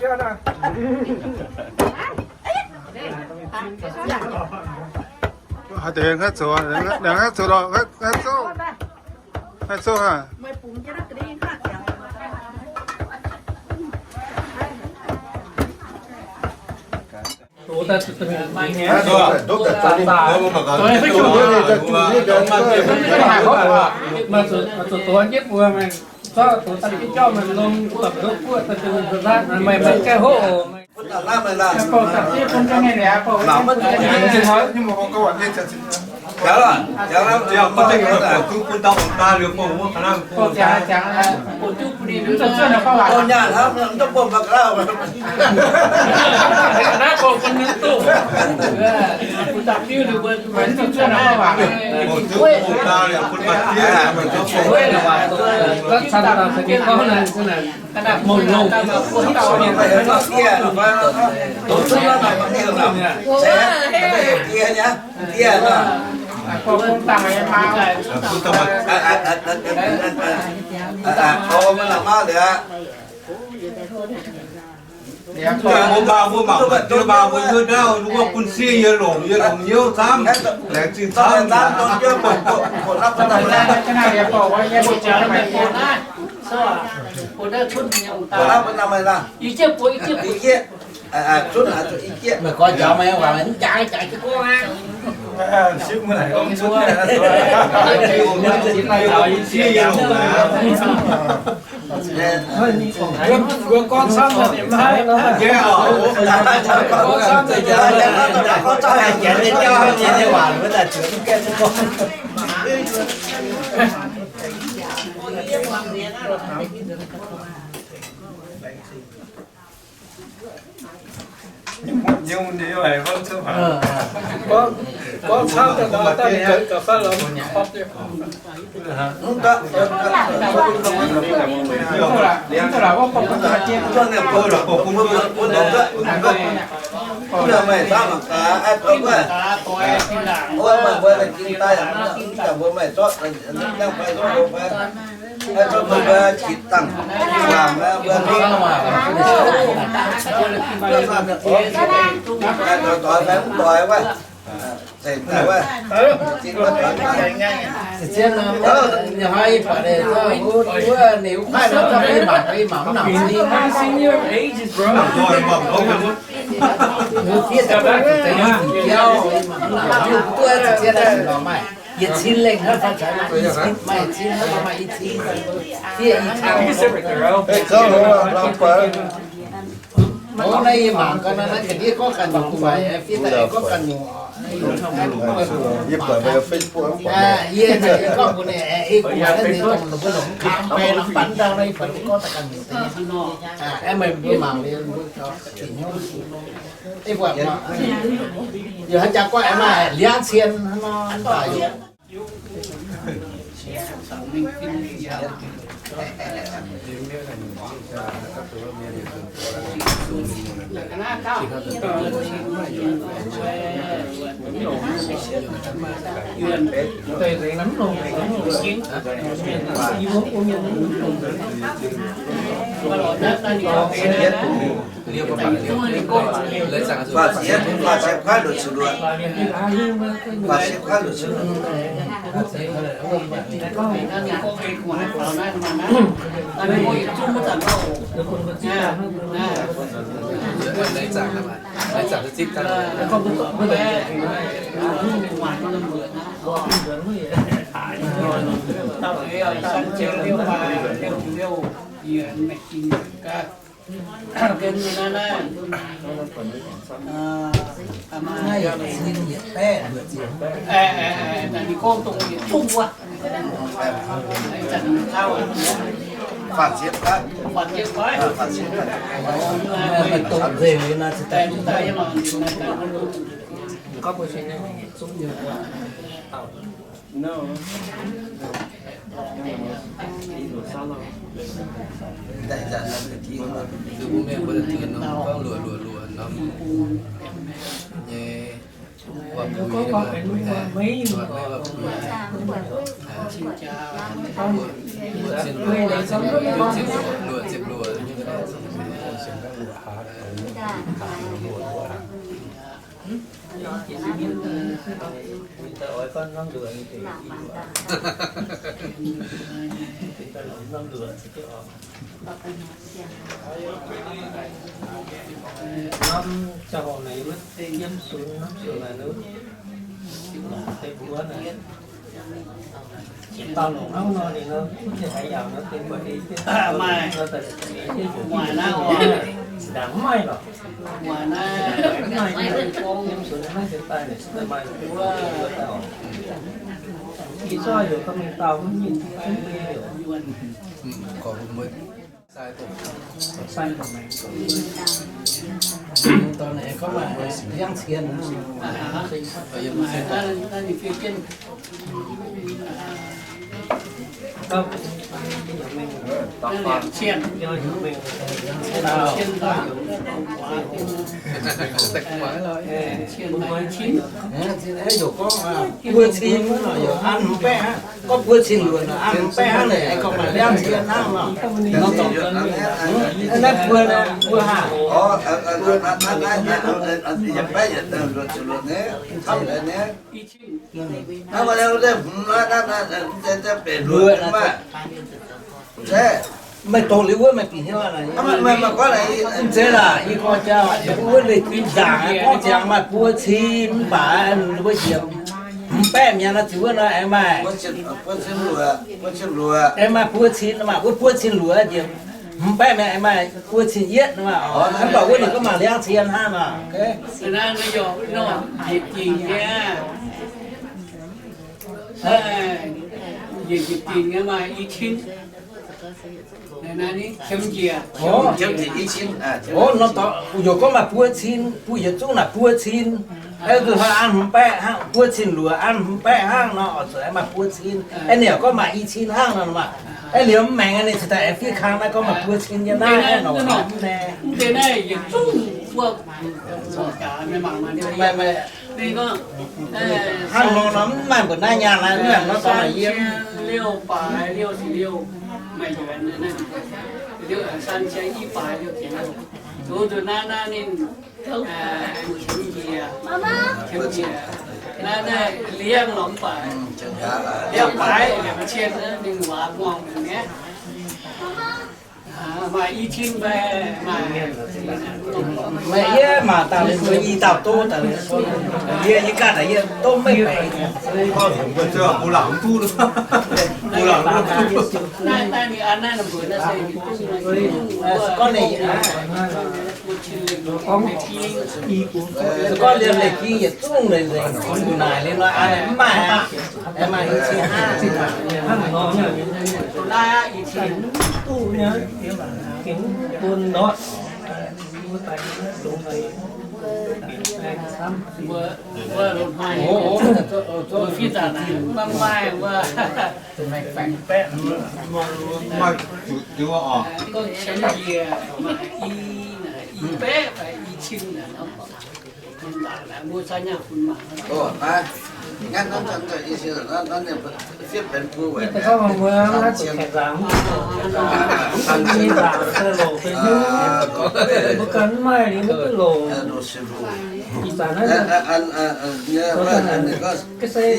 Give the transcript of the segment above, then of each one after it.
Haaix deix haaix zoux, haaix zoux lorqc, haaix zoux, haaix zoux aqv. Mbuo mangc mbuo mangc mbuo ndau, mbuo bun siev yie longc, yie longc hnyouv camv, laengz zingh camv. Meih gorx jaax meih waac meih mv jaax, jaax jienv gorngv aqv. Mbuo gorngv camv, gorngv camv, Zien, ninh hnoi yie buatc ninh wuov ninh wuov kuaaiv nor, mangc, mangc mv nangc zingh. Fiev daaih deix yie ziqc biauv, mangc duqv zien daaih lorqc maaih yietc cin lengh hnangv, fai caux maaih i cin, maaih i cin, maaih i cin, fiev i cin. Mv, naaiv yie mangc gaax, naaiv ga'ndiev gorngv ganh nyungc, fiev daaih gorngv ganh nyungc. Yie buatc meih Facebook mv buatc. Yie gorngv mbuox ninh, ei, gu'nyuoz naaiv ninh dongh ninh mbuo longc kaamv baeng norm banv ndau naaiv, yie buatc ninh gorngv daaih ganh nyungc deix. Aeqv, meih mbuo mangc liuz mbuo gaux zinh hnyouv. Ei buatc, yie haaix jaax guaih maaih liangv cien hnangv nor daaih. Faah sieqv, faah sieqv kuaaiv luoqc ziepc luoqc. Faah sieqv kuaaiv luoqc ziepc luoqc. Norm ziangh hoc naaic, yiem sunx norm ziangh hoc naaic, deix mbuo naaic, dauh longc hnangv nor ninh nor, duqv ziex haiz yaauc nor, deix mbuo ei jienv maaih, maaih naaiv oc, ndaangc mv maaih lorqc. Maaih naaiv, yiem sunx naaiv ziex daaih naaic, maaih mbuo dauh. Ih zoi heuc gorngv mingh dauh mv nyinh zungv mbuo heuc. Buo cin nor, yaac an hmz baeqv hnangv. Gorngv buo cin luoqc nor, an hmz baeqv hnangv naaic, gorngv maaih liangv cien hnangv nor. Naaiv buo, buo haac. Maaih doqc liuz wuov maaih bieqc hnyouv naaic. Mv zeiz laac, yie gorngv jauv, wuov leiz-gun nzaangc gorngv ziangx maaih buo cin mv baac wuov njiec hmz baeqv mi'aqv nor, ziouc wuov nor aengx maaih. Aengx maaih buo cin maah, wuov buo cin luoqc njiec hmz baeqv mi'aqv, aengx maaih buo cin yietv maah. Mv baac wuov ninh gorngv maaih liangv cien hnangv nor. Oc, norm dorngx yaac gorngv maaih buo cin, bun yietc zungv naaic buo cin. Aa, an hmz baeqv hnangv, buo cin luoqc an hmz baeqv hnangv nor, oix zuqc maaih buo cin. Aeqv, ninh yaac gorngv maaih i cin hnangv nor maah. Aeqv, liuz mv maengx ninh cingx daaih aengx fiev kang naaiv gorngv maaih buo cin nyei naaiv nor. Hnangv nor nor mv maaih mbuoqc naaiv nyaanh naaiv, mv maaih nor dorngx naaic yiem. Meih yie mangc daaih liuz mbuo i dauh duqv daaih liuz, yie, yie ganh daaih yie duqv maiv baeqc. Gorngv ninh se gorngv liemh leiz-ging yietc zungv leiz-leiz naaic liuz nor, mv maaih aqv. Maaih i cin hnangv. Naaiv i cin duqv nyei, gengh bun ndortv. Maaih zuqc diuh oc. Gorngv qiemx njiec maaih i, i baeqv fai i cin naaic. Mbuo caux nyaah funx mangc. Fiev benx bun weic. Mbuo ganh mv maaih liuz mbuo duqv longc. Ih zanc naaiv ga'sie,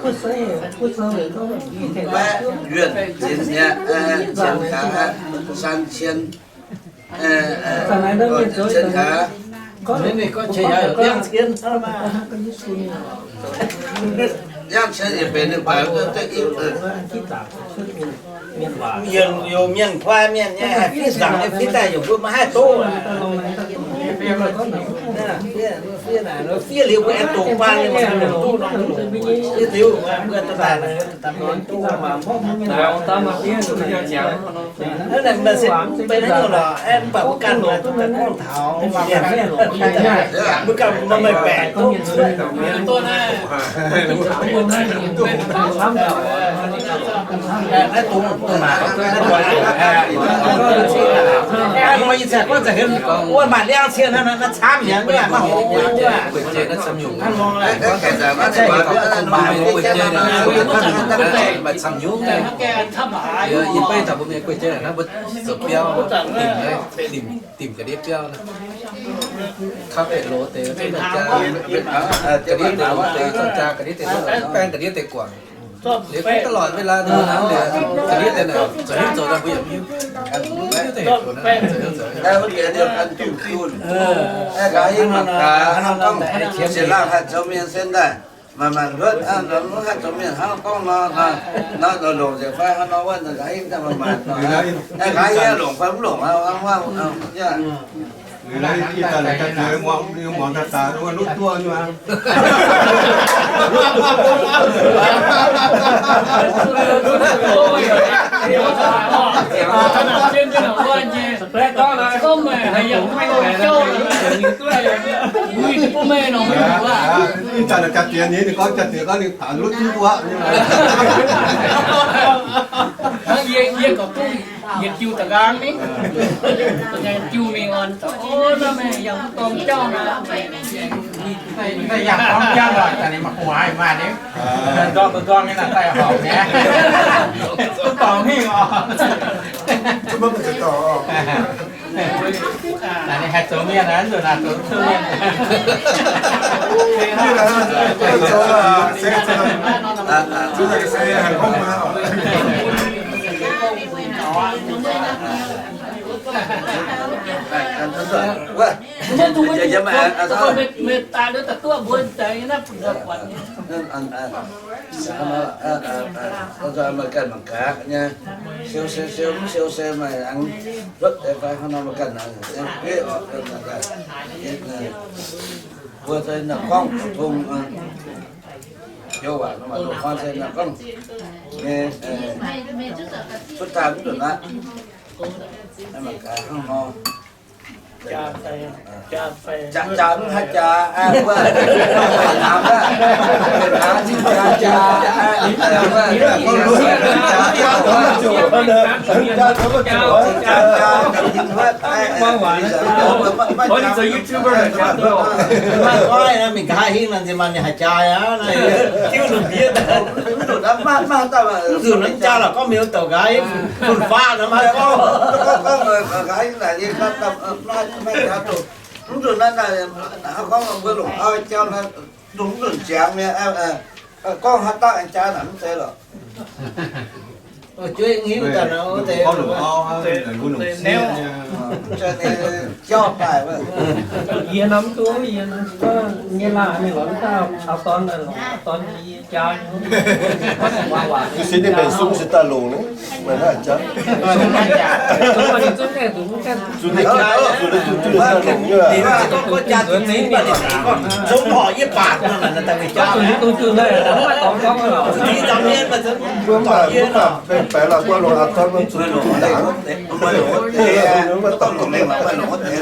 buov sou, buov sou, baeqv yuonh, zinh mi'aqv, zinh kaax, san cien, zinh kaax, liangv cien, liangv cien yietc benx ninh baeqc duqv duqv i. Yiem, yiem mienh kuaaiv mienh nyei, haih fiev nzaangc nyei fiev daaih yaac mbuo maiv haih doqv. Fiev, fiev liuz mbuo aengx doqc baan nyei, mbuo doqc duqv nor, fiev liuz mbuo daaih. Hnangv naaic maaih se benx haaix nyungc lorqc, aeqv, mv baac mbuo ganh maaih duqv daaih gorngv taux mienh, mbuo ganh maaih meih baeqc duqv. Naaiv dongh, dongh naaic, naaiv dongh, Maaih ih zanc gorngv zanc heuc wuov maaih liangv cien hnangv, naaiv camv hnyangx wuov, maaih horpc hnyangx wuov. Gueic jei naaiv camv nyungc. Hnangv nor, maaih camv nyungc. Yie beiv taux mbuo mienh gueic jei naaiv, mbuo zoux biauv, dimc, dimc ga'ndiev biauv naaiv. Kaav beic loz deix, ga'ndiev deix loz deix, zorqv jaa ga'ndiev deix, baeng ga'ndiev deix guangc. Liuz gunv da'loc เวลา ninh mbuo hnamv liuz, ga'ndiev deix naaic zoux hnyouv zoux daaih mbuo yaac mv hiuv. Mv hiuv deix hec zoux naaiv, zoux hnyouv zoux. Mv baac ninh mangc gaax, hnangv gorngv, sienx laangh haih zoux mienh sen daaih, manc-manc hluotv, mv haih zoux mienh hnangv gorngv nor, nor longc nzengc fai hnangv nor wuov, nqa'haav yie daaih manc-manc nor, nqa'haav yie longc fai mv longc, hnangv wuov, hnangv wuov, hnangv wuov. Liuz naaiv ih zanc naaic jaax-ziex muangx, muangx daaih daaih wuov luv duqv nyei. Ih zanc naaic jaax-ziex nyei, ninh gorngv jaax-ziex gorngv ninh taux luv duqv duqv aqv. Yie, yie gorqv duqv yietc jiu da'nqaang ni. Jiu mingh orn, o, naaiv meih yangh dorng jauv naaic. Yangh dorng jauv lorqc, daaih ninh maiv gu'nguaaic maaih ni. Dorng dorng nyei naaic daaih horpc nyei. Duqv dorngx hingh oc. Naaic ninh haih zoux mienh naaic, nzunc naaic zoux mienh. Meih daaih duqv daaih mbuo daaih naaiv buatc. Meih ganh mangc gaax nyei, siou se siou, mv siou se meih aengx hluotv deix fai hnangv nor meih ganh nyei, mbuo se naaic gorngv tong, joux waac nor maaih loz-hnoi se naaic gorngv nyei, cuotv daaih mv nzunc aqv. Mangc gaax hnangv nor. Jaax, jaax mv haih jaax, wuov, hnamv, hnamv, jaax, jaax, jaax, Mv zuqc naaiv mingh nqa'haav hingv naaic nziex maaih mienh haih jaax aqv, naaiv diuv nzunc ndiev, mv zuqc naaiv jaax lorqc gorngv mienh wuov douc nqa'haav fun-faqv nor maiv gorngv. Mv zuqc naaiv, gorngv mbuo longc auv jauv naaiv, longc mv nzunc ziangx mi'aqv, gorngv haaix dauh aengx jaax naaic mv zeiz lorqc. Jueiv hiuv daaih nor, jauv daaih. Yie norm duqv, yie nyei laanh mingh lorz wuov dauh auv-dorn, auv-dorn yie jaa. Duqv se ninh mbenc sung se daaih longc ni, meih hnangv jaax. Zunc ninh jaa, zunc ninh jaa longc nyei. Zungv horc yie baac nor, daaih mingh jaa. Mbuo mv baac, mbuo mv baac benx baeqc lorqc, guanh longc auv-dorn mbuo zuqc zuqc dangx. Mbuo mv baac dongh longc lengh lorqc, mbuo longc wuov deix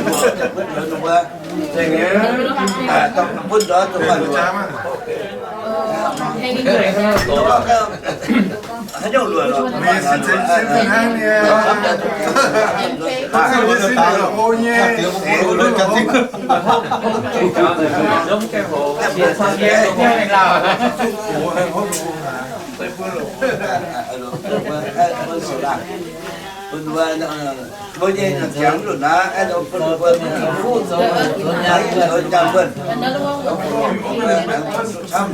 nor. Zengc nyei, bun ndortv zuqc guanh longc. Haaix nyungc luoqc lorqc. Mbuo nyei ziangx lunc naaiv, bun mbuo zoux jaa mbuonx, camv.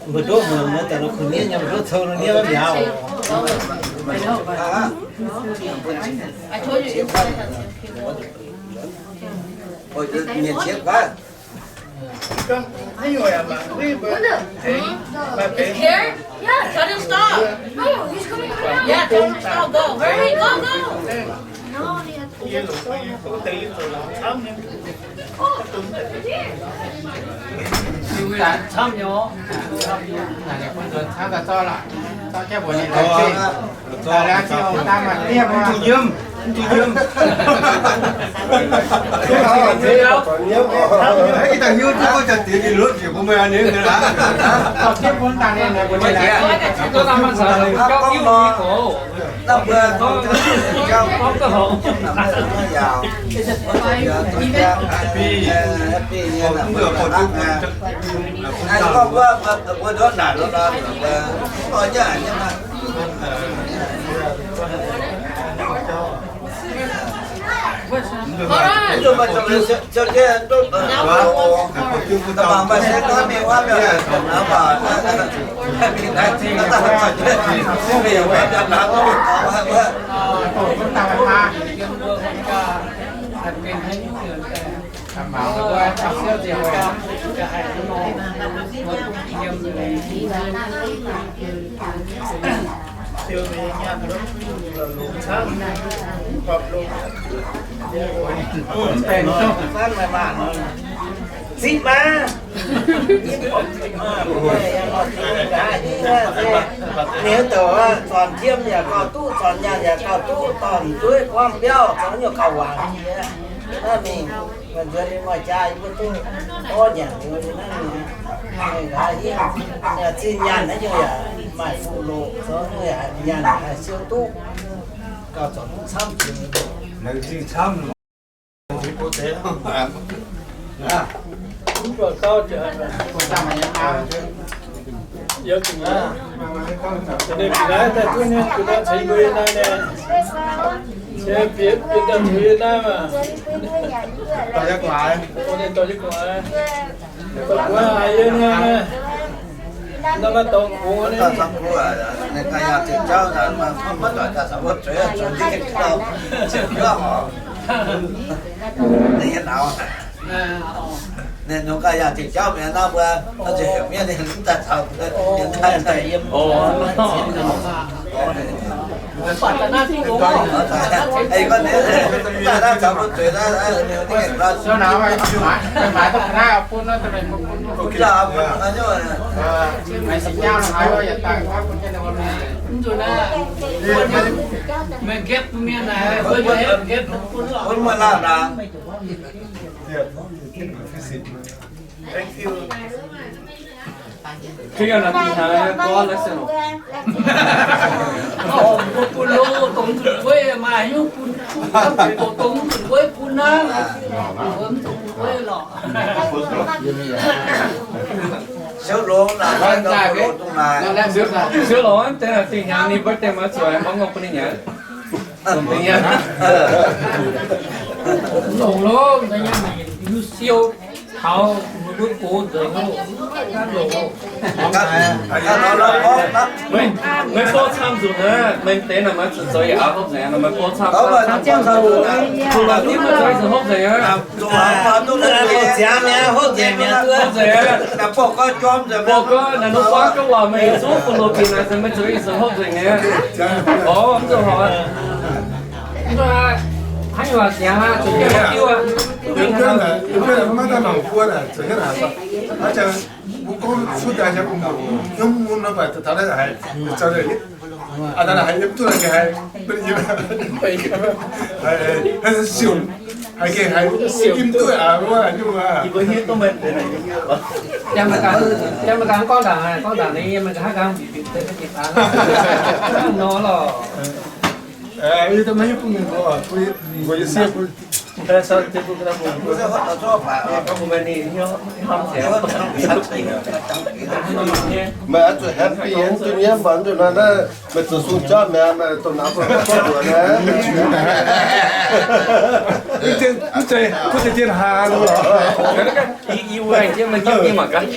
Mbu'ndongv muonz nor, daaih nor kuh niev nyei, mbu'ndongv cou nor niev mbiauz. Mienh qiex kuaaiv. Here? Yeah, tell him stop. No, he's coming right now. Yeah, tell him stop. Go. Hurry, go, go. Camv nyei. Camv daaih zorqv lorqc. Mv duqv nyiemv, mv duqv nyiemv. Ih daaih hiuv duqv gorngv jaa-diex ninh lotv njiec mbuo meih aqv. Ninh douc zornc tiem yaac gauh duqv, zornc nyaanh yaac gauh duqv, dorn-jueiv buangv biauv zoux nyungc gauh waangc. Naaiv mingh, nzuonx ninh maaih jaa yie mbuo duqv orv nyanc liuz naaiv mingh, nqa'haav hingv, zinh nyaanh naaiv nyungc yaac maaih fuqv loqc, zoux nyungc yaac nyanc haih siou duqv, gauh zornc mv camv jiex. Ninh nungx gaax yangh diuc jauv mi'aqv, naaiv mbuo zuqc heuc mienh ninh mv daaih caux mbuo yiem daaih daaih yiem. Meih nqepv mienh naaic, meih nqepv bun Thank you. Kêu là tin nhắn có lẽ sẽ nộp. Ov, mbuo bun lo dongh zuqc gueiv, maaih hnyouv bun, dongh zuqc gueiv bun naaiv. Mbuo mv dungx gueiv lorqc. Siouv longx, siouv longx, tin nhắn ninh birthday maiv zuqc, maiv ngongh bun ninh nyanc. Longx longx, siou taux mbuo gox nzengc. Meih, meih bov camv nzunc aqv, meih deix naaic maiv zuqc zoux yaac hopv nzengc, meih bov camv. Bun lorz dimv maiv zoux yaac hopv nzengc aqv. Hopv nzengc aqv. Bov gorngv naaic nor buangv gorngv waac meih yietc zungv bun lorz bieqc naaic, maiv zoux yaac hopv nzengc aqv. Orv, mv zoux horpc. Hnangv waac siangx aqv, zuqc jienv hopv jienv aqv. Maiv daaih mangc buo naaic, zuqc jienv haiz. Hnangv jangx mbuo gorngv cuotv daaih nyei, mbuo hnyouv mun nor, mv baac taux naaiv haiz zoux daaih, aa, naaiv haiz yiem duqv naaic haiz, haiz siouc, haiz gengh haiz yiem duqv aqv, wuov nyungc aqv. Yie mbuo hiuv duqv meih deix naaic yiem. Yiem meih ganh gorngv ndaangc, gorngv ndaangc nyei, yiem meih ganh haaix gaengh bieqc bieqc deix, bieqc baac nor lorqc. Yie mbuo maiv hiuv bun mienh mbuo, mbuo yie siev mbuo. Meih oix zuqc happy, mv duqv nyiemv, mv duqv nor naaiv, meih zuqc sung jauv mi'aqv, meih dongh naaiv gorngv mbuox naaiv. Mv zeiz, mv zeiz, mv zeiz dien haa lorqc. Yie, yie wuov jienv meih jienv yie mangc gaax.